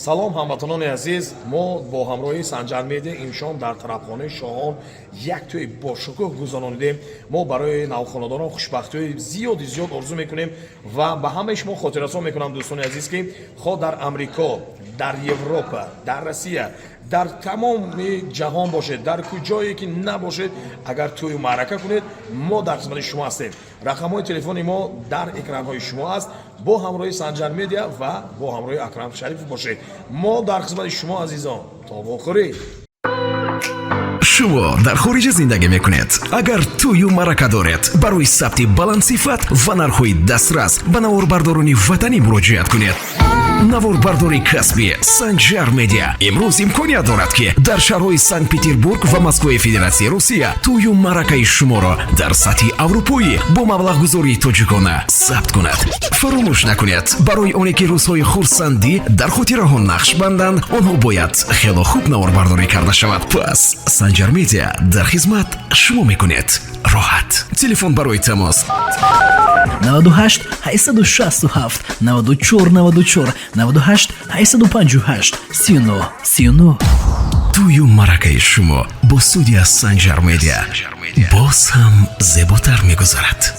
Салом, ҳамватанони азиз! Мо бо ҳамроҳии Санҷар Медиа имшом дар тарабхонаи Шоҳон як тӯи бошукӯҳ гузаронидем. Мо барои навхонадорон хушбахтиҳои зиёди зиёд орзу мекунем ва ба ҳамаи шумо хотиррасон мекунам, дӯстони азиз, ки хоҳ дар Амрико, дар Европа, дар Россия, дар тамоми ҷаҳон бошед, дар куҷое ки набошед, агар тӯю маърака кунед, мо дар хизмати шумо ҳастем. Рақамҳои телефони мо дар экранҳои шумо аст. Бо ҳамроҳии Санҷар Медиа ва бо ҳамроҳии Акрам Шарипов бошед. Мо дар хизмати шумо, азизон. То вохӯрӣ! Шумо дар хориҷа зиндагӣ мекунед? Агар тӯю маърака доред, барои сабти баландсифат ва нархҳои дастрас ба наворбардорони ватанӣ муроҷиат кунед. Наворбардори касбӣ Санҷар Медиа имрӯз имконият дорад, ки дар шаҳрҳои Санкт Петербург ва Москваи Федератсияи Русия тӯю маъракаи шуморо дар сатҳи аврупоӣ бо маблағгузории тоҷикона сабт кунад. Фаромӯш накунед, барои оне ки рӯзҳои хурсандӣ дар хотираҳо нақш банданд, онҳо бояд хело хуб наворбардорӣ карда шавад. Пас Санҷар Медиа дар хизмат шумо мекунед роҳат. Телефон барои тамос: 98 867 94 94, 98 858 39 39. Тӯю маъракаи шумо бо студия Санҷар Медиа боз ҳам зеботар мегузарад.